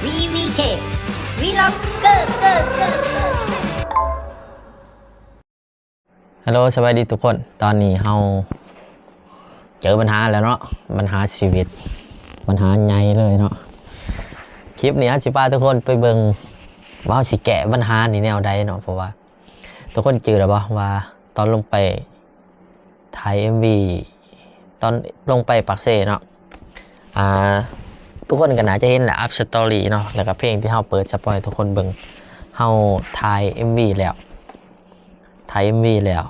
VVK Vlogger ເກີດ ເກີດ ເກີດ ເກີດ Hello ສະບາຍດີທຸກຄົນ. ຕອນນີ້ເຮົາເຈີບັນຫາແລ້ວເນາະ, ບັນຫາຊີວິດ, ບັນຫາໃຫຍ່ເລີຍເນາະ. ຄລິບນີ້ເຮົາຊິພາທຸກຄົນໄປເບິ່ງວ່າເຮົາຊິແກ້ບັນຫານີ້ແນວໃດເນາະ, ເພາະວ່າທຸກຄົນຈື່ແລ້ວບໍ່ວ່າຕອນລົງໄປຖ່າຍເອັມວີ ຕອນລົງໄປປາກເຊເນາະ, ອ່າ ທຸກຄົນກໍໜ້າຈະເຫັນແຫຼະ ອັບສະຕໍຣີເນາະ, ແລ້ວກໍເພງທີ່ເຮົາເປີດສະປອຍໃຫ້ທຸກຄົນເບິ່ງ. ເຮົາຖ່າຍເອັມວີແລ້ວ ຖ່າຍເອັມວີແລ້ວ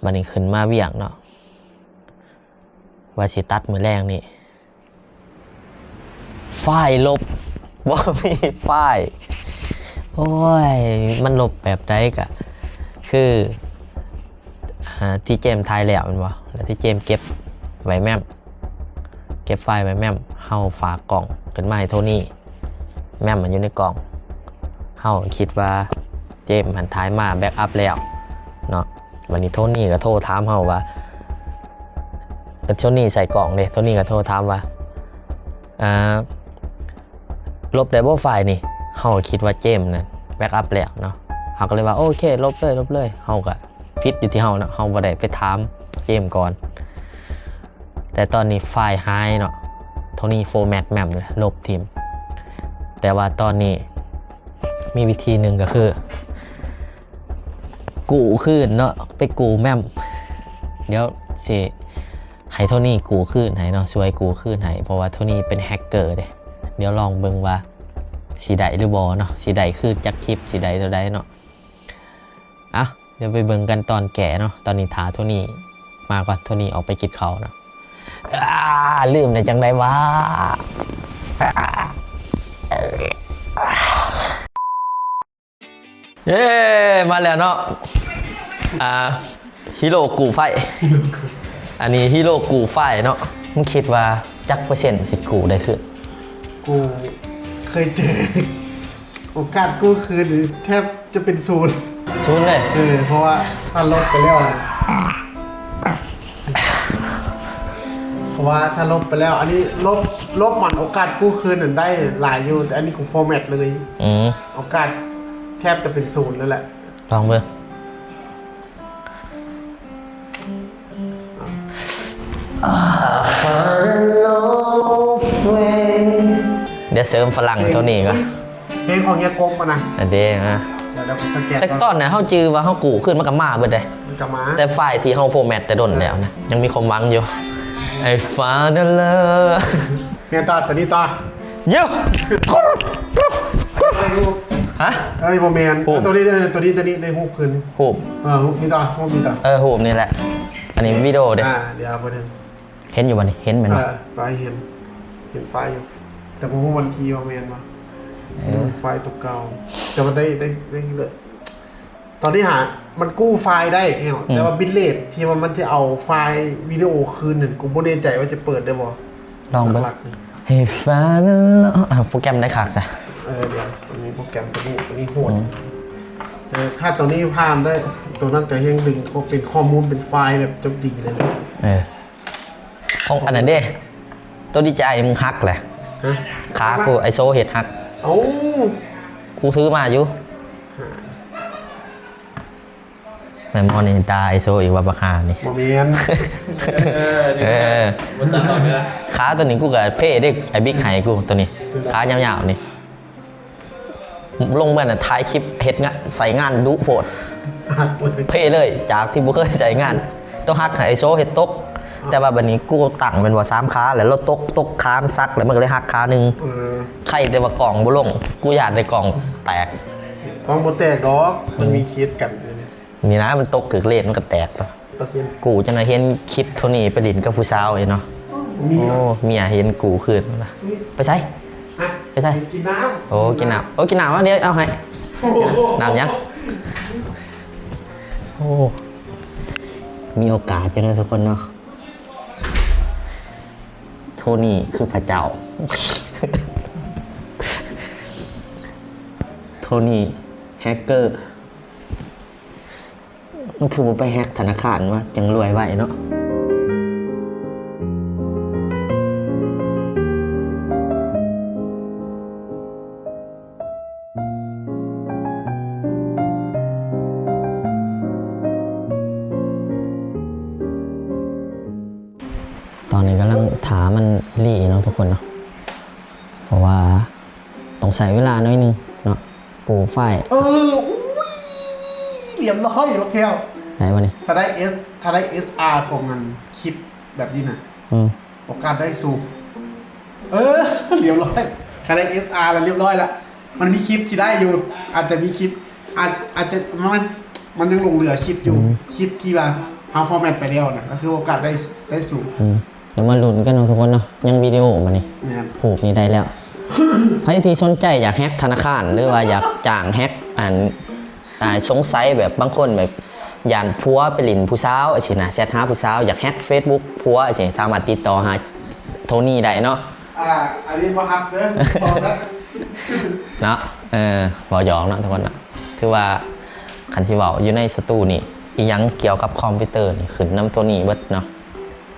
ບັດນີ້ຂຶ້ນມາວຽກເນາະ ວ່າຊິຕັດມື້ແລງນີ້ ໄຟລ໌ລົບ ບໍ່ມີໄຟລ໌. ໂອ້ຍ ມັນລົບແບບໃດ? ກະຄື ອ່າ ທີ່ເຈມຖ່າຍແລ້ວແມ່ນບໍ່? ແລ້ວທີ່ເຈມເກັບໄວ້ແມມ ເກັບໄຟລ໌ໄວ້ແມມ, ເຮົາຝາກກ້ອງຂຶ້ນມາໃຫ້ໂທນີ, ແມມມັນຢູ່ໃນກ້ອງ. ເຮົາຄິດວ່າເຈມຫັ້ນຖ່າຍມາແບັກອັບແລ້ວເນາະ. ບັດນີ້ໂທນີກໍໂທຖາມເຮົາວ່າ ໂທນີໃສ່ກ້ອງເດ້, ໂທນີກໍໂທຖາມວ່າ ອ່າ ລົບໄດ້ບໍ່ໄຟລ໌ນີ້? ເຮົາກໍຄິດວ່າເຈມນັ້ນແບັກອັບແລ້ວເນາະ, ເຮົາກໍເລີຍວ່າ ໂອເຄ ລົບເລີຍ ລົບເລີຍ. ເຮົາກໍຜິດຢູ່ທີ່ເຮົາເນາະ, ເຮົາບໍ່ໄດ້ໄປຖາມເຈມກ່ອນ. ແຕ່ຕອນນີ້ໄຟລ໌ຫາຍເນາະ, ໂທນີຟໍແມັດແມມ ລົບຖິ້ມ. ແຕ່ວ່າຕອນນີ້ມີວິທີໜຶ່ງກໍຄື ກູ້ຄືນເນາະ, ໄປກູ້ແມມ. ດຽວຊິໃຫ້ໂທນີກູ້ຄືນໃຫ້ເນາະ, ຊ່ວຍກູ້ຄືນໃຫ້ ເພາະວ່າໂທນີເປັນແຮັກເກີເດ້. ດຽວລອງເບິ່ງວ່າຊິໄດ້ຫຼືບໍ່ເນາະ, ຊິໄດ້ຄືນຈັກຄລິບ, ຊິໄດ້ເທົ່າໃດເນາະ. ເອົ້າ ດຽວໄປເບິ່ງກັນຕອນແກ້ເນາະ. ຕອນນີ້ຖ້າໂທນີມາກ່ອນ, ໂທນີອອກໄປກິນເຂົ້າເນາະ. ອາ ລືມໄດ້ຈັ່ງໃດວະ? ເຢ້ ມາແລ້ວເນາະ ອ່າ ຮີໂຣກູ້ໄຟ. ອັນນີ້ຮີໂຣກູ້ໄຟເນາະ. ມຶງຄິດວ່າຈັກເປີເຊັນຊິກູ້ໄດ້ຄືນ? ກູເຄີຍເຈີ ໂອກາດກູ້ຄືນນີ້ແທບຈະເປັນສູນ. ສູນເລີຍ? ເອີ ເພາະວ່າຖ້າລົບໄປແລ້ວ ເພາະວ່າຖ້າລົບໄປແລ້ວ ອັນນີ້ລົບ ລົບມັນ ໂອກາດກູ້ຄືນນັ້ນໄດ້ຫຼາຍຢູ່, ແຕ່ອັນນີ້ກູຟໍແມັດເລີຍ. ອືມ ໂອກາດແທບຈະເປັນສູນເລີຍແຫຼະ. ລອງເບິ່ງ. ດຽວເສີມຝຣັ່ງໂທນີ້ກ່ອນ. ເພງຂອງເຮຍກົບຫັ້ນນະ. ອັນເດ້ ມາ. ແຕ່ຕອນນັ້ນເຮົາຈື່ວ່າເຮົາກູ້ຄືນ ມັນກໍມາເບິດເດ້. ມັນກໍມາ. ແຕ່ໄຟລ໌ທີ່ເຮົາຟໍແມັດແຕ່ດົນແລ້ວນະ ຍັງມີຄວາມຫວັງຢູ່. ໄອ້ຟ້ານັ້ນເລີ ແມ່ນຕໍ່ ຕົວນີ້ຕໍ່. ເຢີ ຮະ? ເອີຍ ບໍ່ແມ່ນ ຮູບ ຕົວນີ້ ຕົວນີ້ ຕົວນີ້ ໃນຮູບຄືນ. ຮູບ ເອີ ຮູບນີ້ຕໍ່ ຮູບນີ້ຕໍ່. ເອີ ຮູບນີ້ແຫຼະ. ອັນນີ້ວິດີໂອເດ້. ອ່າ ດຽວເບິ່ງ ເຫັນຢູ່ບໍ່ນີ້? ເຫັນແມ່ນບໍ່? ເອີ ໄຟລ໌ເຫັນ ເຫັນໄຟລ໌ຢູ່ ແຕ່ບໍ່ຮູ້ວັນທີວ່າແມ່ນບໍ່. ເອີ ໄຟລ໌ຕົວເກົ່າ ແຕ່ວ່າໄດ້ ໄດ້ ໄດ້ເລີຍ. ຕອນນີ້ຫາ ມັນກູ້ໄຟລ໌ໄດ້ ອືມ ແຕ່ວ່າບິດເຣດທີ່ວ່າມັນຈະເອົາໄຟລ໌ວິດີໂອຄືນນັ້ນ ກູບໍ່ແນ່ໃຈວ່າຈະເປີດໄດ້ບໍ່. ລອງເບິ່ງ. ໃຫ້ຟ້ານັ້ນເນາະ ອ່າ ໂປຣແກຣມໄດ້ຄັກຊະ. ເອີ ດຽວ ມັນມີໂປຣແກຣມຕົວນີ້ ຕົວນີ້ໂຫດ. ອືມ ແຕ່ຖ້າຕົວນີ້ຜ່ານໄດ້ ຕົວນັ້ນກໍແຮ່ງດຶງເປັນຂໍ້ມູນເປັນໄຟລ໌ແບບຈົບດີເລີຍ. ເອີ ຂອງອັນນັ້ນເດ້ ຕົວດີເຈໄອມຶງຫັກແຫຼະ. ຮະ? ຂາກູໄອໂຊເຮັດຫັກ. ເອົ້າ ກູຖືມາຢູ່. ແມ່ນບໍ່ນີ້ ດ່າໄອໂຊອີກວ່າບັກຫ່ານີ້. ບໍ່ແມ່ນ ເອີ ເອີ ບໍ່ຕັດອອກເດີ. ຂາຕົວນີ້ກູກໍເພເດ້ ໄອບິກໃຫ້ກູຕົວນີ້ ຂາຍາວໆນີ້. ລົງເມື່ອນັ້ນຖ່າຍຄລິບເຮັດງານ ໃຊ້ງານດຸໂພດ ເພເລີຍ ຈາກທີ່ບໍ່ເຄີຍໃຊ້ງານ. ຕົວຫັກໃຫ້ໄອໂຊເຮັດຕົກ ແຕ່ວ່າບັດນີ້ກູຕັ້ງແມ່ນບໍ່ ສາມຂາ ແລ້ວຕົກ ຕົກຂາມັນສັກ ແລ້ວມັນກໍເລີຍຫັກຂາໜຶ່ງ. ເອີ ໄຄແຕ່ວ່າກ້ອງບໍ່ລົງ ກູຢ້ານແຕ່ກ້ອງແຕກ. ກ້ອງບໍ່ແຕກດອກ ມັນມີເຄສກັນ. ນີ້ນະ ມັນຕົກຖືກເລນມັນກໍແຕກ. ເປີເຊັນ ກູຈັ່ງໄດ້ເຫັນຄລິບໂທນີ້ໄປຫຼິ້ນກັບຜູ້ສາວອີກເນາະ. ມີ ໂອ້ ເມຍເຫັນກູຄືນນະ. ໄປໃສ? ຮະ? ໄປໃສ? ກິນນ້ຳ. ໂອ້ ກິນນ້ຳ. ໂອ້ ກິນນ້ຳ ດຽວເອົາໃຫ້. ໂອ້ໂຫ ນ້ຳຫຍັງ? ໂອ້ ມີໂອກາດຈັ່ງໃດທຸກຄົນເນາະ. ໂທນີ້ຄືພະເຈົ້າ. ໂທນີ້ແຮັກເກີ. ມັນຄືບໍ່ໄປແຮັກທະນາຄານວະ ຈັ່ງລວຍໄວເນາະ. ເນາະທຸກຄົນເນາະ ເພາະວ່າຕ້ອງໃຊ້ເວລາໜ້ອຍໜຶ່ງເນາະ ປູຝ້າຍ. ເອີ ອຸ້ຍ ລຽບຮ້ອຍບັກແກ້ວ ໄດ້ບໍ່ນີ້? ຖ້າໄດ້ເອສ ຖ້າໄດ້ເອສອາຂອງອັນຄລິບແບບນີ້ນະ ອືມ ໂອກາດໄດ້ສູງ. ເອີ ລຽບຮ້ອຍ ຖ້າໄດ້ເອສອາແລ້ວລຽບຮ້ອຍລະ. ມັນມີຄລິບທີ່ໄດ້ຢູ່ ອາດຈະມີຄລິບ ອາດ ອາດຈະ ມັນ ມັນຍັງຫຼົງເຫຼືອຄລິບຢູ່ ອືມ ຄລິບທີ່ວ່າເຮົາຟໍແມັດໄປແລ້ວນະ ກໍຄືໂອກາດໄດ້ ໄດ້ສູງ. ອືມ ດຽວມາລຸ້ນກັນເນາະທຸກຄົນເນາະ ຍັງວິດີໂອມານີ້ ແມ່ນ ຮູບນີ້ໄດ້ແລ້ວ. ໃຜທີ່ສົນໃຈຢາກແຮັກທະນາຄານ ຫຼືວ່າຢາກຈ້າງແຮັກ ອັນ ອ່າ ສົງໄສແບບບາງຄົນແບບຢ້ານຜົວໄປຫຼິ້ນຜູ້ສາວຈັ່ງຊີ້ນະ ແຊັດຫາຜູ້ສາວ ຢາກແຮັກເຟສບຸກຜົວຈັ່ງຊີ້ ສາມາດຕິດຕໍ່ຫາໂທນີ້ໄດ້ເນາະ. ອ່າ ອັນນີ້ບໍ່ຮັບເດີ ເນາະ. ເອີ ເວົ້າຫຍອກເນາະທຸກຄົນເນາະ ຖືວ່າຄັນຊິເວົ້າຢູ່ໃນສະຕູນີ້ ອີ່ຫຍັງກ່ຽວກັບຄອມພິວເຕີນີ້ຂຶ້ນນຳໂທນີ້ເບິດເນາະ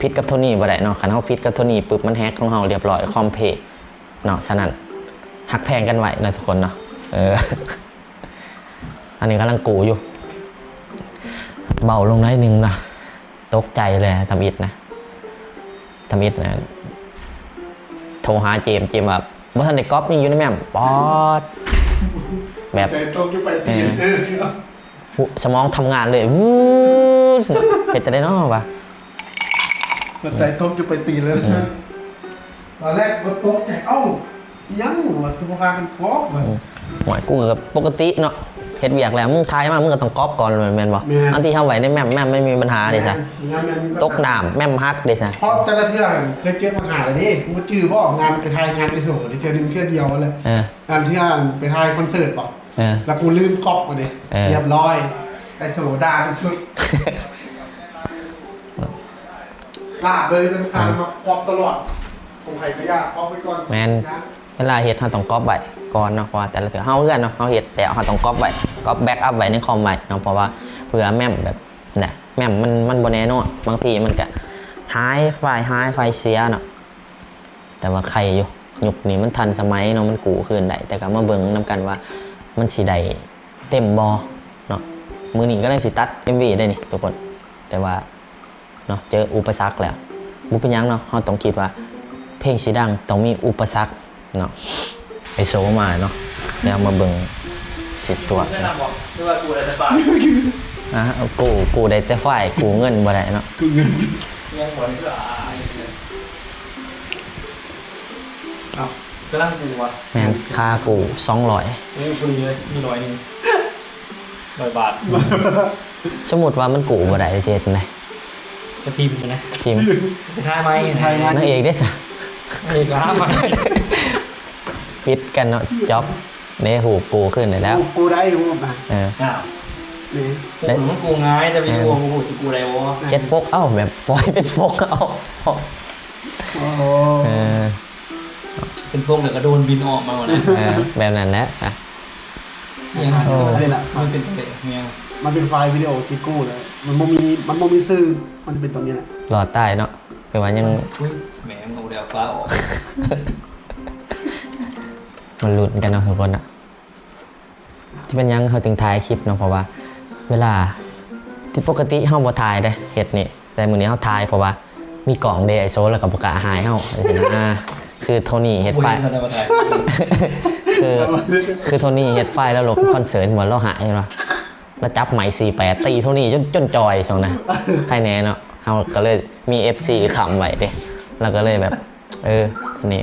ຜິດກັບໂທນີ້ບໍ່ໄດ້ເນາະ. ຄັນເຮົາຜິດກັບໂທນີ້ປຶບ ມັນແຮັກຂອງເຮົາລຽບຮ້ອຍ ຄອມເພເນາະ. ສະນັ້ນ ຮັກແພງກັນໄວ້ເນາະທຸກຄົນເນາະ. ເອີ ອັນນີ້ກຳລັງກູ້ຢູ່ ເບົາລົງໜ້ອຍໜຶ່ງເນາະ. ຕົກໃຈເລີຍທຳອິດນະ ທຳອິດນະ ໂທຫາເຈມ ເຈມວ່າ ບໍ່ທັນໄດ້ກັອບ ຍັງຢູ່ໃນແມມ. ປອດ ແບບ ໃຈຕົກຢູ່ປາຍຕີນ ເອີ ສະໝອງທຳງານເລີຍ ວືດ ເຮັດຈັ່ງໃດເນາະວະ ຫົວໃຈຕົກຢູ່ປາຍຕີນເລີຍ. ເອີ ຕອນແລກກໍຕົກໃຈ ເອົ້າ ຫຍັງວະ ຄືບໍ່ພາກັນກອບວະ. ອືມ ໂອ້ຍ ກູກໍປົກກະຕິເນາະ ເຮັດວຽກແລ້ວ ມຶງຖ່າຍມາ ມຶງກໍຕ້ອງກອບກ່ອນ ແມ່ນບໍ່? ແມ່ນ ອັນທີ່ເຮົາໄວ້ໃນແມມ ແມມມັນມີບັນຫາເດ້ຊະ ແມ່ນ ແມ່ນ ຕົກນ້ຳ ແມມຫັກເດ້ຊະ. ເພາະແຕ່ລະເທື່ອເຄີຍເຈີບັນຫາແລ້ວເດ້ ບໍ່ຈື່ບໍ່? ງານໄປຖ່າຍງານໄອໂສເທື່ອໜຶ່ງ ເທື່ອດຽວຫັ້ນແຫຼະ. ເອີ ງານທີ່ວ່າໄປຖ່າຍຄອນເສີດບໍ? ເອີ ແລ້ວກູລືມກອບມາເດ້. ເອີ ລຽບຮ້ອຍ ໄອໂສດ່າທີ່ສຸດ. ລາບເລີຍ ຈະພາມາຄວບຕະຫຼອດ ຂອງໃຜກໍຢ່າຄວບໄວ້ກ່ອນ. ແມ່ນ ເວລາເຮັດເຮົາຕ້ອງກອບໄວ້ກ່ອນເນາະ ເພາະວ່າແຕ່ລະເທື່ອເຮົາເຮືອນເນາະ ເຮົາເຮັດແລ້ວເຮົາຕ້ອງກອບໄວ້ ກອບແບັກອັບໄວ້ໃນຄອມໄວ້ເນາະ ເພາະວ່າເພື່ອແມມແບບນະ ແມມມັນ ມັນບໍ່ແນ່ນອນ ບາງທີມັນກະຫາຍ ໄຟລ໌ຫາຍ ໄຟລ໌ເສຍເນາະ. ແຕ່ວ່າໄຄຢູ່ ຍຸກນີ້ມັນທັນສະໄໝເນາະ ມັນກູ້ຄືນໄດ້ ແຕ່ກໍມາເບິ່ງນຳກັນວ່າມັນຊິໄດ້ເຕັມບໍ່ເນາະ. ມື້ນີ້ກຳລັງຊິຕັດເອັມວີໄດ້ນີ້ທຸກຄົນ ແຕ່ວ່າ ເນາະ ເຈີອຸປະສັກແລ້ວ ບໍ່ເປັນຫຍັງເນາະ ເຮົາຕ້ອງຄິດວ່າເພງຊິດັງຕ້ອງມີອຸປະສັກເນາະ. ໄອໂຊມາເນາະ ແລ້ວມາເບິ່ງຊິຕົວະ ແນະນຳບໍ່ ຫຼືວ່າກູ້ໄດ້ແຕ່ໄຟລ໌? ອ່າ ກູ້ ກູ້ໄດ້ແຕ່ໄຟລ໌ ກູ້ເງິນບໍ່ໄດ້ເນາະ ກູ້ເງິນ ຍັງບໍ່ໄດ້ຄື ອ່າ ເອົ້າ ກຳລັງກູ້ວະ ແມ່ນ ຄ່າກູ້ສອງຮ້ອຍ ໂອ້ ພໍດີເລີຍ ມີຮ້ອຍໜຶ່ງ ຮ້ອຍບາດ. ສົມມຸດວ່າມັນກູ້ບໍ່ໄດ້ ຊິເຮັດຈັ່ງໃດ? ກໍຖິ້ມມັນນະ ຖິ້ມ ໄປຖ່າຍໃໝ່ ຖ່າຍໃໝ່. ນາງເອກເດ້ຊະ? ນາງເອກກໍຫາໃໝ່ ປິດກັນເນາະ ຈອບເດ້. ຮູບກູ້ຄືນໄດ້ແລ້ວ ຮູບກູ້ໄດ້ ຮູບນະ. ເອີ ອ້າວ ນີ້ ຮູບມັນກູ້ງ່າຍ ແຕ່ວິດີໂອບໍ່ຮູ້ຊິກູ້ໄດ້ບໍ່. ເຮັດປົກເອົາ ແບບປ່ອຍເປັນປົກເອົາ. ໂອ້ ເອີ ເປັນປົກແລ້ວກໍໂດຣນບິນອອກມາວ່ານັ້ນ. ເອີ ແບບນັ້ນແຫຼະ. ອີຫຍັງ ໂອ້ ມັນເປັນ ມັນເປັນໄຟລ໌ວິດີໂອທີ່ກູ້ແລ້ວ ມັນບໍ່ມີ ມັນບໍ່ມີຊື່ ມັນຈະເປັນຕົວນີ້ແຫຼະ. ລອດຕາຍເນາະ ແປວ່າຍັງ ອຸ້ຍ ແມ່ງເອົາແລ້ວຟ້າອອກ. ມາລຸ້ນກັນເນາະທຸກຄົນເນາະ ຈະເປັນຫຍັງເຮົາຈຶ່ງຖ່າຍຄລິບເນາະ ເພາະວ່າເວລາທີ່ປົກກະຕິເຮົາບໍ່ຖ່າຍເດ້ ເຮັດນີ້ ແຕ່ມື້ນີ້ເຮົາຖ່າຍ ເພາະວ່າມີກ້ອງເດ້ ໄອໂຊລາວກໍບໍ່ກ້າຫາຍເຮົາ ອ່າ ຄືໂທນີ້ເຮັດໄຟລ໌ ຄື ຄືໂທນີ້ເຮັດໄຟລ໌ລາວລົບຄອນເສີດ ເຫັນບໍ່ ລາວຫາຍ ເຫັນບໍ່ ລາວຈັບໄມສີ່ແປດຕີໂທນີ້ຈົນ ຈົນຈ່ອຍຊ່ວງນັ້ນ. ໃຄແນ່ເນາະ ເຮົາກໍເລີຍມີເອັຟຊີຄ້ຳໄວ້ເດ້ ລາວກໍເລີຍແບບ ເອີ ນີ້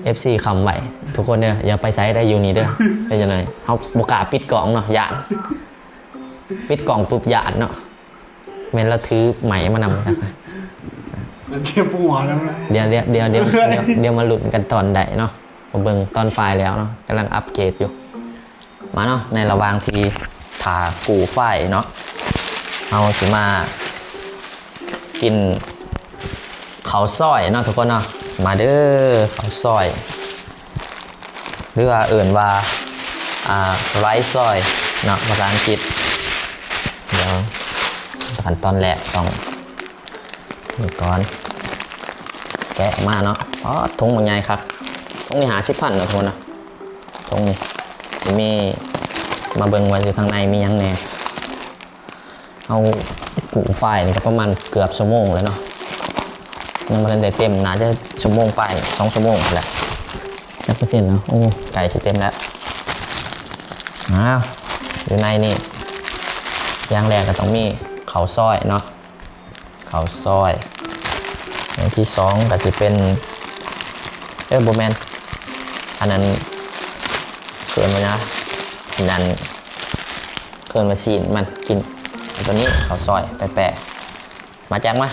ເອັຟຊີຄ້ຳໄວ້ທຸກຄົນເດີ ຢ່າໄປໃສໄດ້ ຢູ່ນີ້ເດີ. ເຮັດຈັ່ງໃດ ເຮົາບໍ່ກ້າປິດກ້ອງເນາະ ຢ້ານ ປິດກ້ອງປຸບຢ້ານເນາະ. ແມ່ນລາວຖືໄມມານຳ ມັນເຈັບຫົວນຳນະ. ດຽວ ດຽວ ດຽວ ດຽວ ດຽວມາລຸ້ນກັນຕອນໃດເນາະ ມາເບິ່ງຕອນໄຟລ໌ແລ້ວເນາະ ກຳລັງອັບເກຣດຢູ່. ມາເນາະ ໃນລະຫວ່າງທີ່ຖ້າກູ້ໄຟລ໌ເນາະ ເຮົາຊິມາກິນເຂົ້າຊອຍເນາະທຸກຄົນເນາະ. ມາເດີ ເຂົ້າຊອຍ ຫຼືວ່າເອີ້ນວ່າ ອ່າ ໄຣຊອຍເນາະ ພາສາອັງກິດ. ດຽວຂັ້ນຕອນແລກຕ້ອງ ນີ້ກ່ອນ ແກະອອກມາເນາະ. ອໍ ຖົງບັກໃຫຍ່ຄັກ ຖົງນີ້ຫ້າສິບພັນເນາະທຸກຄົນເນາະ. ຖົງນີ້ຊິມີ ມາເບິ່ງວ່າຢູ່ທາງໃນມີຫຍັງແດ່. ເຮົາກູ້ໄຟລ໌ນີ້ກໍປະມານເກືອບຊົ່ວໂມງແລ້ວເນາະ. ຍັງບໍ່ທັນໄດ້ເຕັມ ໜ້າຈະຊົ່ວໂມງປາຍ ສອງຊົ່ວໂມງພຸ້ນແຫຼະ. ຈັກເປີເຊັນເນາະ? ໂອ້ ໃກ້ຊິເຕັມແລ້ວ. ອ້າວ ຢູ່ໃນນີ້ ຢ່າງແລກກໍຕ້ອງມີເຂົ້າຊອຍເນາະ ເຂົ້າຊອຍ. ຢ່າງທີສອງກໍຊິເປັນ ເອີ ບໍ່ແມ່ນ ອັນນັ້ນເອີ້ນວ່າຫຍັງ ອັນນັ້ນເອີ້ນວ່າຊີ້ນມັນ ກິນ ອັນຕົວນີ້ເຂົ້າຊອຍແປະໆ. ມາແຈກມາ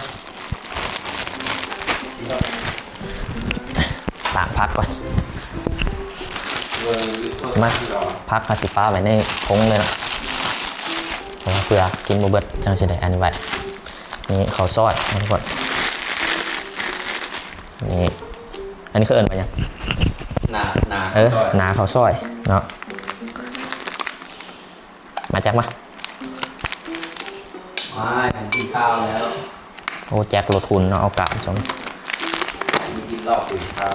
ລ້າງຜັກກ່ອນ. ມາ ຜັກເຮົາຊິປະໄວ້ໃນຖົງເລີຍເນາະ ເພື່ອກິນບໍ່ເບິດ ຈັ່ງຊິໄດ້ອັນນີ້ໄວ້. ນີ້ເຂົ້າຊອຍເນາະທຸກຄົນ. ນີ້ ອັນນີ້ເຂົາເອີ້ນວ່າຫຍັງ? ໜ້າ ໜ້າ ເອີ ເຂົ້າຊອຍ ໜ້າເຂົ້າຊອຍເນາະ. ມາແຈກມາ. ວ້າຍ ກິນຂ້າວແລ້ວ. ໂອ້ ແຈກລົດຫຸ່ນເນາະ ເອົາກາມຊົມ. ກິນເຫຼົ້າກິນຂ້າວ.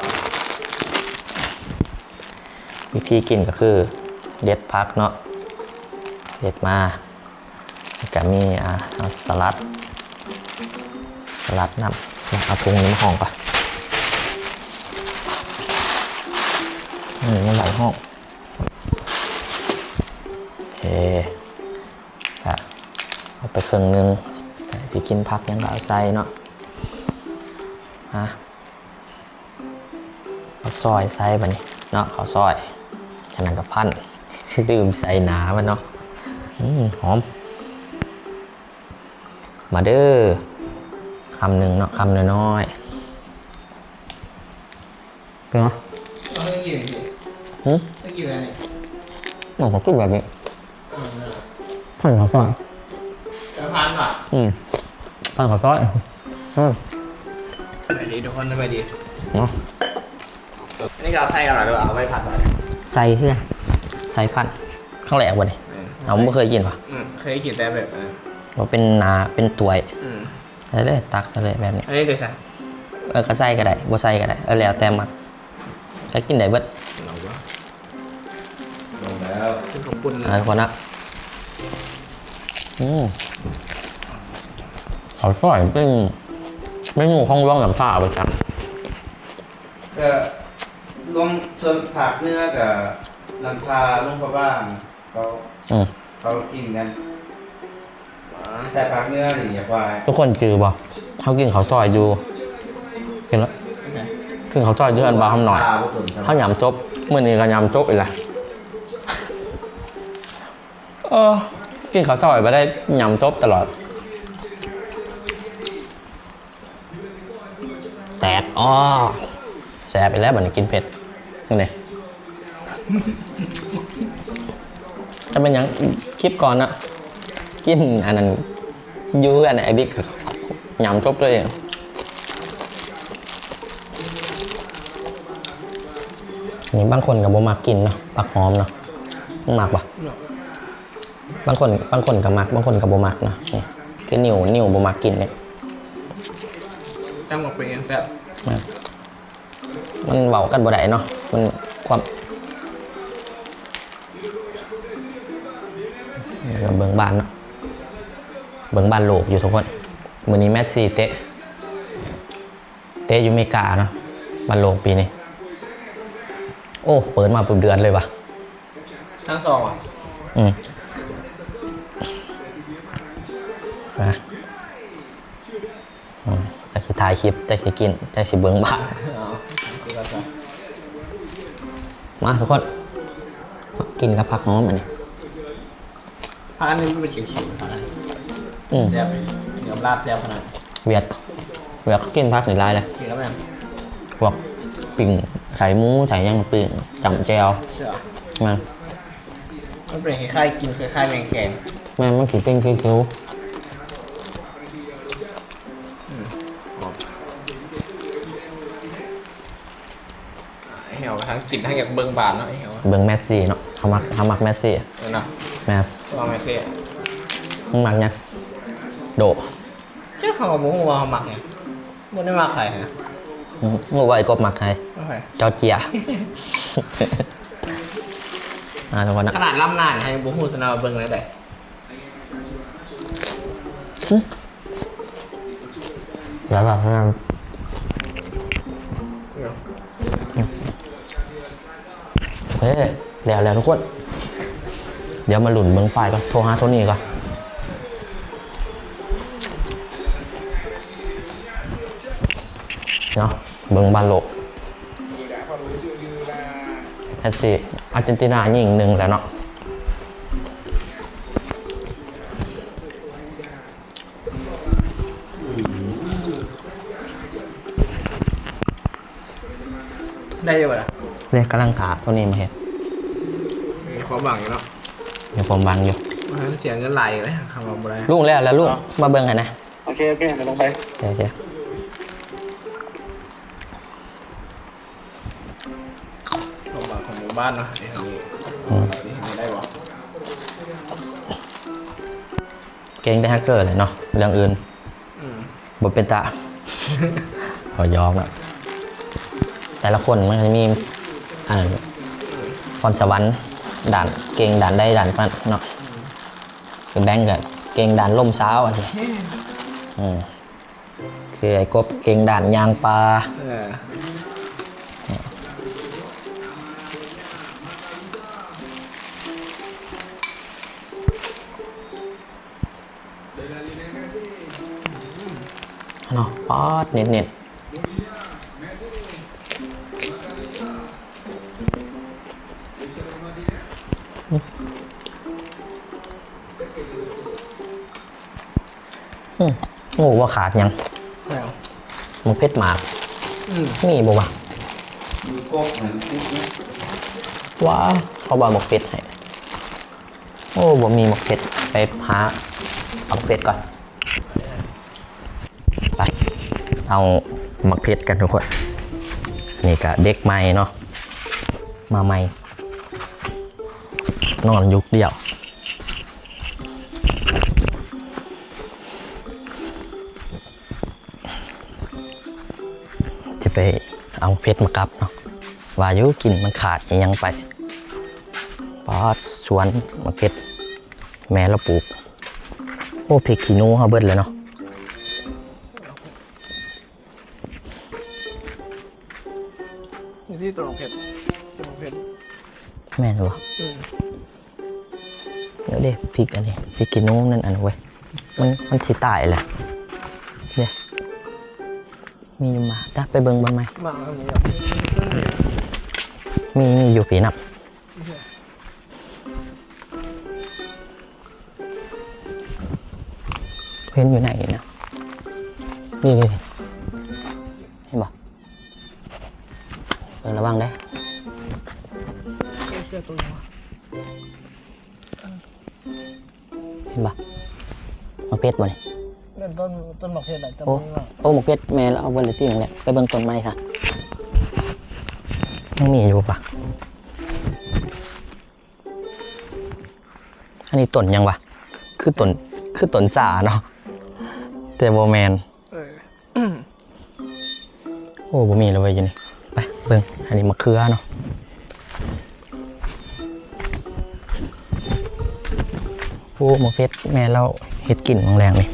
ວິທີກິນກໍຄືເດັດຜັກເນາະ ເດັດມາ ແລ້ວກໍມີ ອ່າ ສະຫຼັດ ສະຫຼັດນຳ. ເອົາຖົງນີ້ມາຫ້ອງກ່ອນ ນີ້ມາໄວ້ຫ້ອງ. ໂອເຄ ກະເອົາໄປເຄິ່ງໜຶ່ງ ໃຜຊິກິນຜັກຫຍັງກໍເອົາໃສ່ເນາະ. ມາ ເອົາຊອຍໃສ່ບາດນີ້ເນາະ ເຂົ້າຊອຍ. ຈາກນັ້ນກໍພັນ ລືມໃສ່ໜ້າມັນເນາະ. ອືມ ຫອມ. ມາເດີ ຄຳໜຶ່ງເນາະ ຄຳນ້ອຍໆ. ເປັນຫຍັງ? ເອົາໃຫ້ກິນ. ຫື? ໃຫ້ກິນແບບນີ້. ເອົາ ກໍຄືແບບນີ້. ເອີ ພັນເຂົ້າຊອຍ. ເອີ ພັນຫວາ? ອືມ ພັນເຂົ້າຊອຍ. ອືມ ສະບາຍດີທຸກຄົນ ສະບາຍດີເນາະ. ອັນນີ້ກໍເອົາໃສ່ກັນເນາະ ຫຼືວ່າເອົາໄວ້ພັນໄວ້? ໃສ່ເຄືອ ໃສ່ພັນ. ຄັ້ງແລກບໍ່ນີ້? ເອີ ເອົາ ບໍ່ເຄີຍກິນບໍ່? ອືມ ເຄີຍກິນແຕ່ແບບ ເອີ ບໍ່ເປັນໜ້າ ເປັນຖ້ວຍ. ອືມ ໃສ່ເລີຍ ຕັກໃສ່ເລີຍແບບນີ້. ອັນນີ້ເດຊະ? ເອີ ກໍໃສ່ກໍໄດ້ ບໍ່ໃສ່ກໍໄດ້ ເອີ ແລ້ວແຕ່ມັກ ກໍກິນໄດ້ເບິດ. ເອົາວະ ລົງແລ້ວ ຄືເຂົ້າປຸ້ນເລີຍ ອ່າ ທຸກຄົນນະ. ອືມ ເຂົ້າຊອຍເປັນເມນູຂອງລວງນ້ຳທາປະຈຳ. ກໍລວງ ສ່ວນພາກເໜືອກໍນ້ຳທາ ຫຼວງພະບາງ ເຂົາ ອືມ ເຂົາກິນກັນ. ແຕ່ພາກເໜືອນີ້ຢາກວ່າ ທຸກຄົນຈື່ບໍ່? ເຮົາກິນເຂົ້າຊອຍຢູ່ ກິນ ກິນເຂົ້າຊອຍຢູ່ເຮືອນບ່າວຫຳນ້ອຍ ເຮົາຫຍຳຈົບ ມື້ນີ້ກໍຫຍຳຈົບອີກລະ. ເອີ ກິນເຂົ້າຊອຍບໍ່ໄດ້ຫຍຳຈົບຕະຫຼອດ. ແຕກ ອໍ ແຊບອີກແລ້ວ ບັດນີ້ກິນເຜັດນີ້. ຈະເປັນຫຍັງ ຄລິບກ່ອນນະ ກິນອັນນັ້ນຢູ່ເຮືອນໄອ້ບິກ ຫຍຳຈົບໂຕເອງ. ນີ້ບາງຄົນກໍບໍ່ມັກກິນເນາະ ຜັກຫອມເນາະ ມັກບໍ່? ບາງຄົນ ບາງຄົນກໍມັກ ບາງຄົນກໍບໍ່ມັກເນາະ. ນີ້ຄືນິວ ນິວບໍ່ມັກກິນເດ້. ຈັກວ່າເປັນຫຍັງແຊບ. ມັນ ມັນເວົ້າກັນບໍ່ໄດ້ເນາະ ມັນຄວາມ ເບິ່ງບ້ານເນາະ ເບິ່ງບ້ານໂລກຢູ່ທຸກຄົນ. ມື້ນີ້ແມັດຊີເຕະ ເຕະຢູ່ເມກາເນາະ ບານໂລກປີນີ້. ໂອ້ ເປີດມາປຸບເດືອດເລີຍຫວາ? ທັງສອງຫວາ? ອືມ ມາ ອືມ ຈັກຊິຖ່າຍຄລິບ ຈັກຊິກິນ ຈັກຊິເບິ່ງບ້ານ. ມາທຸກຄົນ ກິນກັບຜັກຫອມອັນນີ້. ຜັກອັນນີ້ມັນເປັນຂຽວໆ ຜັກອັນນີ້. ອືມ ແຊບ ກິນກັບລາບແຊບຂະໜາດ. ຫວຽດ ຫວຽດກິນຜັກນີ້ຫຼາຍເລີຍ. ກິນກັບຫຍັງ? ພວກປີ້ງ ໃສ່ໝູ ໃສ່ຫຍັງ ປີ້ງ ຈ້ຳແຈ່ວ. ແມ່ນ ມັນເປັນຄ້າຍໆ ກິນຄ້າຍໆ ແມງແຄງ. ແມ່ນ ມັນຊິເປັນຂຽວໆ. ອືມ ຫອມ. ອ້າຍແຫ້ວທັງກິນທັງຢາກເບິ່ງບານເນາະ ອ້າຍແຫ້ວ. ເບິ່ງແມັດຊີເນາະ ເຮົາມັກ ເຮົາມັກແມັດຊີເນາະ. ແມ່ນ ເຮົາມັກແມັດຊີ. ມຶງມັກຫຍັງ? ໂດ. ເຈົ້າ ເຮົາກໍບໍ່ຮູ້ວ່າເຮົາມັກຫຍັງ ບໍ່ໄດ້ມັກໃຜນະ. ອືມ ຮູ້ວ່າໄອ້ກົບມັກໃຜ? ໃຜ? ເຈົ້າເຈ້ຍ. ອ່າ ທຸກຄົນນະ ຂະໜາດລຳໜ້ານີ້ເຮົາຍັງບໍ່ຮູ້ຊະນະວ່າເບິ່ງແນວໃດ. ອືມ ແບບວ່າ ອືມ ໂອເຄ ແລ້ວ ແລ້ວທຸກຄົນ ດຽວມາລຸ້ນເບິ່ງໄຟລ໌ກ່ອນ ໂທຫາໂທນີ້ກ່ອນເນາະ ເບິ່ງບານໂລກ ແມດຊິ ອາເຈນຕິນາຍິງໜຶ່ງແລ້ວເນາະ. ໄດ້ຢູ່ບໍ່ລະ? ເດ້ ກຳລັງຖ້າໂທນີ້ມາເຮັດ ມີຄວາມຫວັງຢູ່ເນາະ ມີຄວາມຫວັງຢູ່ ມັນເສຍເງິນຫຼາຍຢູ່ເດ້ ຄັນວ່າບໍ່ໄດ້ ລຸງ ແລ້ວ ແລ້ວລຸງ ເນາະ ມາເບິ່ງໃຫ້ແດ່. ໂອເຄ ໂອເຄ ດຽວລົງໄປ ໂອເຄ ໂອເຄ. ຂອງບ້ານເນາະ ອືມ ໄດ້ບໍ່? ເກັ່ງແຕ່ແຮັກເກີແຫຼະເນາະ ເລື່ອງອື່ນ ອືມ ບໍ່ເປັນຕາ ຂໍຢອກເນາະ ແຕ່ລະຄົນມັນກໍຈະມີ ອັນນັ້ນ ພອນສະຫວັນ ດ້ານເກັ່ງດ້ານໃດດ້ານນັ້ນເນາະ ອືມ ຄືແບງກະເກັ່ງດ້ານລົມຊາວຈັ່ງຊີ້ ອືມ ອືມ. ຄືໄອ້ກົບເກັ່ງດ້ານຍ່າງປ່າ ເອີ ເນາະ ປາດ ເນັດໆ ອືມ. ອືມ ໂອ້ ບໍ່ຂາດຫຍັງ ແລ້ວ ໝາກເຜັດໝາກ ອືມ ມີບໍ່ວະ? ຢູ່ກົກຫັ້ນຕິດຢູ່ ວ້າ ເຂົາວ່າໝາກເຜັດໃຫ້ ໂອ້ ບໍ່ມີໝາກເຜັດ ໄປຫາໝາກເຜັດກ່ອນ ໄປ ເອົາໝາກເຜັດກັນທຸກຄົນ ນີ້ກະເດັກໃໝ່ເນາະ ມາໃໝ່ ນອນຢູ່ດຽວ. ຈະໄປເອົາເຜັດມາກັບເນາະ ວ່າຢູ່ກິນມັນຂາດອີ່ຫຍັງໄປ. ປາດ ສວນໝາກເຜັດແມ່ລາວປູກ. ໂອ້ ພິກຂີ້ໜູເຮົາເບິດແລ້ວເນາະ. ນີ້ຕິ ຕົ້ນໝາກເຜັດ ຕົ້ນໝາກເຜັດ ແມ່ນບໍ່? ອືມ ດຽວເດ້ ພິກອັນນີ້ ພິກຂີ້ໜູນັ້ນ ອັນເວີຍ ມັນ ມັນຊິຕາຍແລ້ວເດ້. ມີຢູ່ໝາກ ຕາ ໄປເບິ່ງບ່ອນໃໝ່ ໝາກມັນມີຢູ່ ມີ ມີຢູ່ພີ້ນຳ. ເຫັນຢູ່ໃນນີ້ນະ ນີ້ໆ ເຫັນບໍ່? ເບິ່ງລະວັງເດີ້ ເສື້ອໂຕຫຍັງວະ? ເຫັນບໍ່? ໝາກເຜັດບໍ່ນີ້? ແມ່ນຕົ້ນ ຕົ້ນໝາກເຜັດແຫຼະ ແຕ່ ໂອ້ ບໍ່ມີໝາກ. ໂອ້ ໝາກເຜັດແມ່ນລະ ເອົາເບິດເລີຍຕິ ໝາກເຜັດ ໄປເບິ່ງຕົ້ນໃໝ່ຊະ ຍັງມີຢູ່ປະ? ອັນນີ້ຕົ້ນຫຍັງວະ? ຄືຕົ້ນ ຄືຕົ້ນຊາເນາະ ແຕ່ບໍ່ແມ່ນ. ເອີ ໂອ້ ບໍ່ມີແລ້ວເວີຍຢູ່ນີ້. ໄປເບິ່ງ ອັນນີ້ມະເຂືອເນາະ. ໂອ້ ໝາກເຜັດແມ່ລາວເຮັດກິນມື້ແລງນີ້.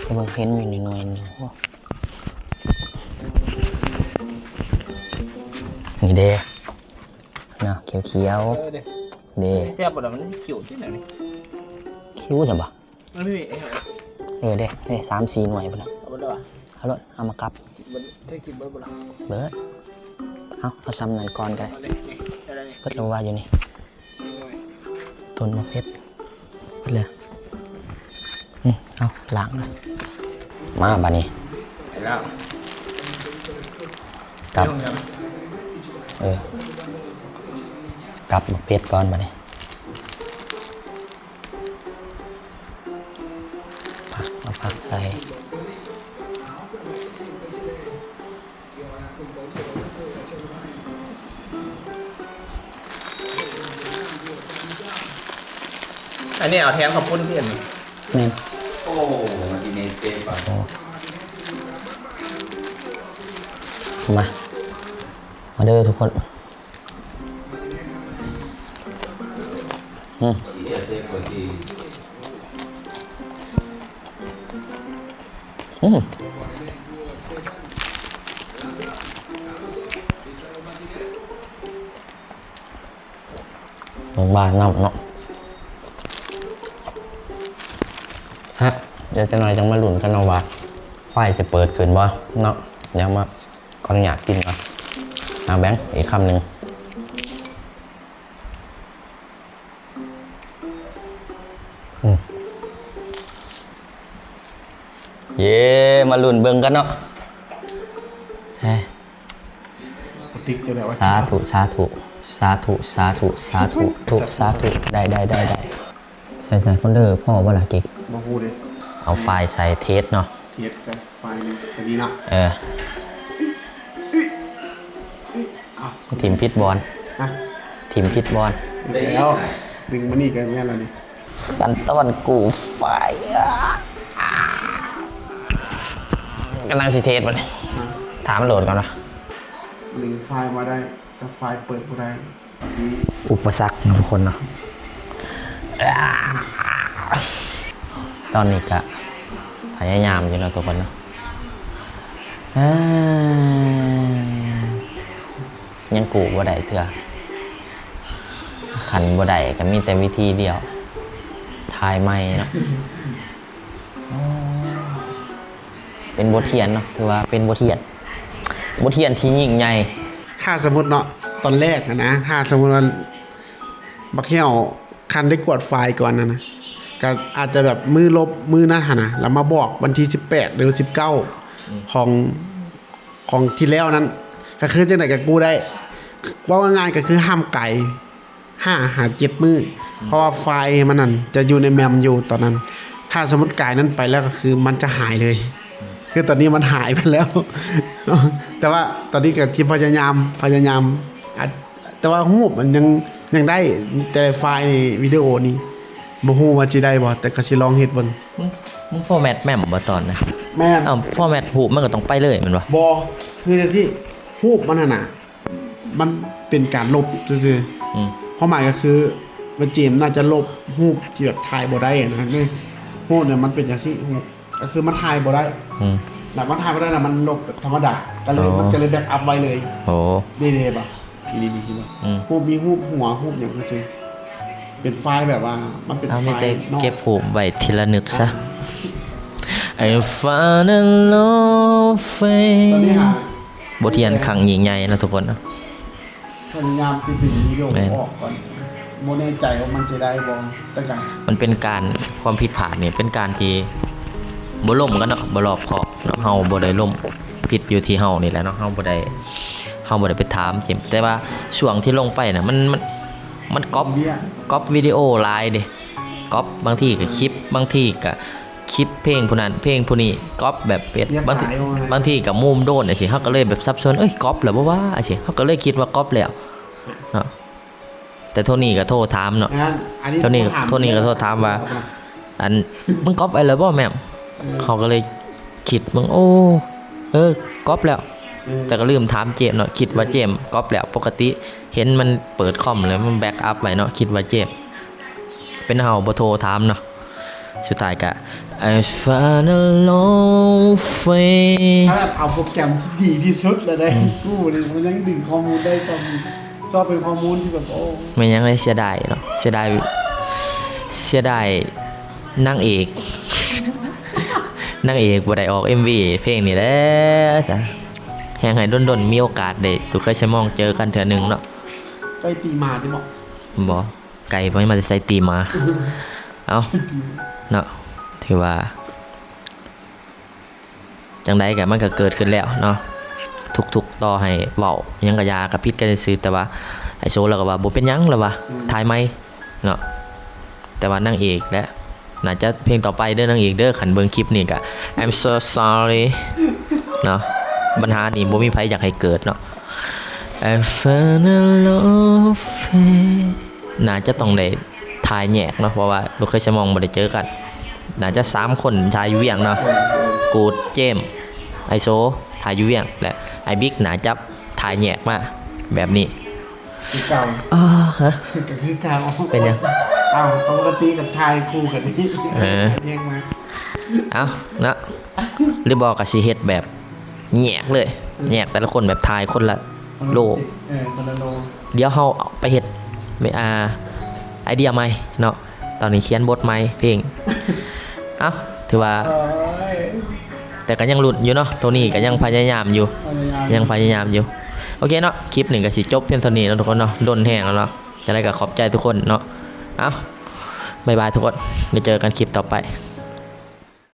ໄປເບິ່ງ ເຫັນຢູ່ໜ່ວຍໜຶ່ງ. ໂອ້ ນີ້ເດ້ ນະ ຂຽວໆ ເອີ ເດ້ ເດ້ ແຊບບໍ່ລະ? ມັນຊິຂຽວຈັ່ງໃດນີ້? ຂຽວຊັ້ນບໍ່? ມັນມີ ເອີ ເດ້ ເດ້ ສາມສີ່ໜ່ວຍພຸ້ນນະ. ເອົາເບິດເລີຍຫວາ? ເອົາໂລດ ເອົາມາກັບ. ເບິດ ເທກິນເບິດບໍ່ລະ? ເບິດ. ເອົາ ເອົາຊ່ຳນັ້ນກ່ອນກໍໄດ້. ເອົາເລີຍ ນີ້ ເອົາເລີຍນີ້ ເບິດແລ້ວວ່າຢູ່ນີ້ ໜ່ວຍ ຕົ້ນໝາກເຜັດ. ເບິດແລ້ວ. ອືມ ເອົາ ລ້າງເລີຍ. ມາບາດນີ້ ໄປແລ້ວ ກັບ ເອີ ກັບໝາກເຜັດກ່ອນບາດນີ້. ຜັກ ເອົາຜັກໃສ່. ອັນນີ້ເອົາແທນເຂົ້າປຸ້ນຕິ ອັນນີ້? ແມ່ນ. ໂອ້ ມາ ມາເດີທຸກຄົນ. ອືມ ອືມ. ເບິ່ງບ້ານນຳເນາະ. ຮະ ດຽວຈັກໜ້ອຍຈັ່ງມາລຸ້ນກັນເນາະວ່າ ໄຟຊິເປີດຂຶ້ນບໍ່ເນາະ. ດຽວມາ ຂໍອະນຸຍາດກິນກ່ອນ. ເອົາ ແບ່ງອີກຄຳໜຶ່ງ. ອືມ ເຢ້ ມາລຸ້ນເບິ່ງກັນເນາະ. ແຊ ສາທຸ ສາທຸ ສາທຸ ສາທຸ ສາທຸ ທຸ ສາທຸ. ໄດ້ ໄດ້ ໄດ້ ໄດ້. ໃສ່ ໃສ່ໂຟນເດີພໍບໍ່ລະກິກ? ບໍ່ຮູ້ເດ້. ເອົາໄຟລ໌ໃສ່ເທສເນາະ. ເທສກັບໄຟລ໌ນີ້ ຕົວນີ້ເນາະ. ເອີ ເອົ້າ ຖິ້ມຜິດບ່ອນ. ຮະ? ຖິ້ມຜິດບ່ອນ. ແລ້ວດຶງມານີ້ກໍແມ່ນແລ້ວນີ້. ຂັ້ນຕອນກູ້ໄຟລ໌ ກຳລັງຊິເທສບັດນີ້. ຮະ? ຖ້າມັນໂຫຼດກ່ອນວະ. ດຶງໄຟລ໌ມາໄດ້ ແຕ່ໄຟລ໌ເປີດບໍ່ໄດ້. ອຸປະສັກເນາະທຸກຄົນເນາະ. ຕອນນີ້ກະພະຍາຍາມຢູ່ເນາະທຸກຄົນເນາະ. ຍັງກູ້ບໍ່ໄດ້ເທື່ອ. ຄັນບໍ່ໄດ້ກະມີແຕ່ວິທີດຽວ ຖ່າຍໃໝ່ເນາະ. ເປັນບົດຮຽນເນາະ ຖືວ່າເປັນບົດຮຽນ ບົດຮຽນທີ່ຍິ່ງໃຫຍ່. ຖ້າສົມມຸດເນາະ ຕອນແລກຫັ້ນນະ ຖ້າສົມມຸດວ່າບັກແຫ້ວຄັນໄດ້ກວດໄຟລ໌ກ່ອນຫັ້ນນະ ກໍອາດຈະແບບມື້ລົບມື້ນັ້ນຫັ້ນນະ ແລ້ວມາບອກວັນທີສິບແປດ ຫຼື ສິບເກົ້າ ອືມ ຂອງ ຂອງທີ່ແລ້ວນັ້ນ ກໍຄືຈັ່ງໃດກໍກູ້ໄດ້. ເວົ້າງ່າຍໆ ກໍຄືຫ້າມກາຍ ຫ້າຫາເຈັດມື້ ເພາະວ່າໄຟລ໌ມັນນັ້ນຈະຢູ່ໃນແມມຢູ່ຕອນນັ້ນ. ຖ້າສົມມຸດກາຍນັ້ນໄປແລ້ວກໍຄືມັນຈະຫາຍເລີຍ ຄືຕອນນີ້ມັນຫາຍໄປແລ້ວ. ແຕ່ວ່າຕອນນີ້ກໍທີ່ພະຍາຍາມ ພະຍາຍາມ ອາດ ແຕ່ວ່າຮູບມັນຍັງ ຍັງໄດ້ ແຕ່ໄຟລ໌ວິດີໂອນີ້ບໍ່ຮູ້ວ່າຊິໄດ້ບໍ່ ແຕ່ກໍຊິລອງເຮັດເບິ່ງ. ມຶງ ມຶງຟໍແມັດແມ່ນບໍ່ຕອນນະ? ແມ່ນ. ອ້າວ ຟໍແມັດຮູບມັນກໍຕ້ອງໄປເລີຍແມ່ນບໍ່? ບໍ່ ຄືຈັ່ງຊີ້ ຮູບມັນຫັ້ນນະ ມັນເປັນການລົບຊື່ໆ. ອືມ ຄວາມໝາຍກໍຄືວ່າເຈມໜ້າຈະລົບຮູບທີ່ແບບຖ່າຍບໍ່ໄດ້ນະ. ຮູບນີ້ມັນເປັນຈັ່ງຊີ້ ຮູບກໍຄືມັນຖ່າຍບໍ່ໄດ້. ອືມ ແລ້ວມັນຖ່າຍບໍ່ໄດ້ນະ ມັນລົບແບບທຳມະດາ ກໍເລີຍ ອໍ ມັນກໍເລີຍແບັກອັບໄວ້ເລີຍ. ໂອ້ ເດ້ໆ ບໍ່ ນີ້ໆ ເຫັນບໍ່? ອືມ ຮູບມີຮູບຫົວ ຮູບຫຍັງຊື່ໆ ເປັນໄຟລ໌ແບບວ່າມັນເປັນ ເອົາ ໄຟລ໌ ມີແຕ່ເນາະ ເກັບຮູບໄວ້ທີລະນຶກຊະ. ອ່າ I found a love friend ຕອນນີ້ຫາ ບົດຮຽນຄັ້ງຍິ່ງໃຫຍ່ເນາະທຸກຄົນເນາະ. ພະຍາຍາມຊິດຶງວິດີໂອ ແມ່ນ ອອກກ່ອນ ບໍ່ແນ່ໃຈວ່າມັນຈະໄດ້ບໍ່ ແຕ່ກໍ ມັນເປັນການ ຄວາມຜິດພາດນີ້ເປັນການທີ່ບໍ່ລົມກັນເນາະ ບໍ່ລອບຄອບເນາະ. ເຮົາບໍ່ໄດ້ລົມ ຜິດຢູ່ທີ່ເຮົານີ້ແຫຼະເນາະ ເຮົາບໍ່ໄດ້ ເຮົາບໍ່ໄດ້ໄປຖາມເຈມ. ແຕ່ວ່າຊ່ວງທີ່ລົງໄປນະ ມັນ ມັນ ມັນກັອບ ກັອບວິດີໂອຫຼາຍເດ້ ກັອບ ບາງທີກໍຄລິບ ບາງທີກໍ ຄລິບເພງຜູ້ນັ້ນເພງຜູ້ນີ້ ກັອບແບບເປັດ ບາງທີ ບາງທີກໍມຸມໂດນຈັ່ງຊີ້ ເຮົາກໍເລີຍແບບສັບສົນ ເອີຍ ກັອບແລ້ວບໍ່ວະ ຈັ່ງຊີ້ ເຮົາກໍເລີຍຄິດວ່າກັອບແລ້ວເນາະ. ແຕ່ໂທນີ້ກໍໂທຖາມເນາະ ໂທນີ້ ໂທນີ້ກໍໂທຖາມວ່າ ອັນ ມຶງກັອບໄວ້ແລ້ວບໍ່ແມ່ມ? ເຮົາກໍເລີຍຄິດເບິ່ງ ໂອ້ ເອີ ກັອບແລ້ວ ແຕ່ກໍລືມຖາມເຈມເນາະ ຄິດວ່າເຈມກັອບແລ້ວ ປົກກະຕິເຫັນມັນເປີດຄອມແລ້ວ ມັນແບັກອັບໄວ້ເນາະ ຄິດວ່າເຈມ ເປັນເຮົາບໍ່ໂທຖາມເນາະ. ສຸດທ້າຍກະ I found a love friend ຂະໜາດເອົາໂປຣແກຣມທີ່ດີທີ່ສຸດແລ້ວໄດ໋ ອືມ ກູນີ້ມັນຍັງດຶງຂໍ້ມູນໄດ້ ຊອກເປັນຂໍ້ມູນທີ່ແບບ ໂອ້ ແມ່ນຫຍັງເລີຍ ເສຍດາຍເນາະ ເສຍດາຍ ເສຍດາຍນາງເອກ ນາງເອກບໍ່ໄດ້ອອກເອັມວີເພງນີ້ແຫຼະ ແຮງໃຫ້ດົນໆ ມີໂອກາດໄດ້ ຕຸເຄີຍສະໝອງເຈີກັນເທື່ອໜຶ່ງເນາະ. ໄປຕີໝາຕິບໍ່? ບໍ່. ໄກ່ບໍ່ ມາແຕ່ໃສຕີໝາ ເອົ້າ ເນາະ ຖືວ່າ ຈັ່ງໃດກໍມັນກໍເກີດຂຶ້ນແລ້ວເນາະ ທຸກໆ ຕໍ່ໃຫ້ເວົ້າຫຍັງກໍຢ່າ ກໍຜິດກັນຊື່ໆ ແຕ່ວ່າໄອໂຊລາວກໍວ່າບໍ່ເປັນຫຍັງ ລາວວ່າ ອືມ ຖ່າຍໃໝ່ເນາະ. ແຕ່ວ່ານາງເອກແຫຼະ ໜ້າຈະເພງຕໍ່ໄປເດີ ນາງເອກເດີ ຄັນເບິ່ງຄລິບນີ້ກໍ I'm so sorry ເນາະ ບັນຫານີ້ບໍ່ມີໃຜຢາກໃຫ້ເກີດເນາະ. I found a love friend ໜ້າຈະຕ້ອງໄດ້ຖ່າຍແຍກເນາະ ເພາະວ່າລູກເຂີຍສະໝອງບໍ່ໄດ້ເຈີກັນ ໜ້າຈະສາມຄົນຖ່າຍຢູ່ວຽງເນາະ ກູດ ເຈມ ໄອໂຊ ຖ່າຍຢູ່ວຽງ ແລະ ໄອບິກໜ້າຈະຖ່າຍແຍກມາແບບນີ້ ຄືເກົ່າ ອໍ ຮະ ກໍຄືເກົ່າ ເປັນຫຍັງ? ອ້າວ ປົກກະຕິກໍຖ່າຍຄູ່ກັນນີ້ ເອີ ແຍກມາ ເອົ້າ ເນາະ ຫຼືບໍ່ກໍຊິເຮັດແບບ ແຍກເລີຍ ອືມ ແຍກແຕ່ລະຄົນແບບຖ່າຍຄົນລະໂລ ເອີ ຄົນລະໂລ ດຽວເຮົາໄປເຮັດ ອ່າ ໄອເດຍໃໝ່ເນາະ ຕອນນີ້ຂຽນບົດໃໝ່ເພງ ເອົ້າ ຖືວ່າ ໂອ້ຍ ແຕ່ກໍຍັງລຸ້ນຢູ່ເນາະ ໂຕນີ້ກໍຍັງພະຍາຍາມຢູ່ ພະຍາຍາມ ຍັງພະຍາຍາມຢູ່ ໂອເຄເນາະ ຄລິບນີ້ກໍຊິຈົບພຽງເທົ່ານີ້ເນາະທຸກຄົນເນາະ ດົນແຮງແລ້ວເນາະ ຈັ່ງໃດກໍຂອບໃຈທຸກຄົນເນາະ ເອົ້າ ບາຍບາຍທຸກຄົນ ໄວ້ເຈີກັນຄລິບຕໍ່ໄປ.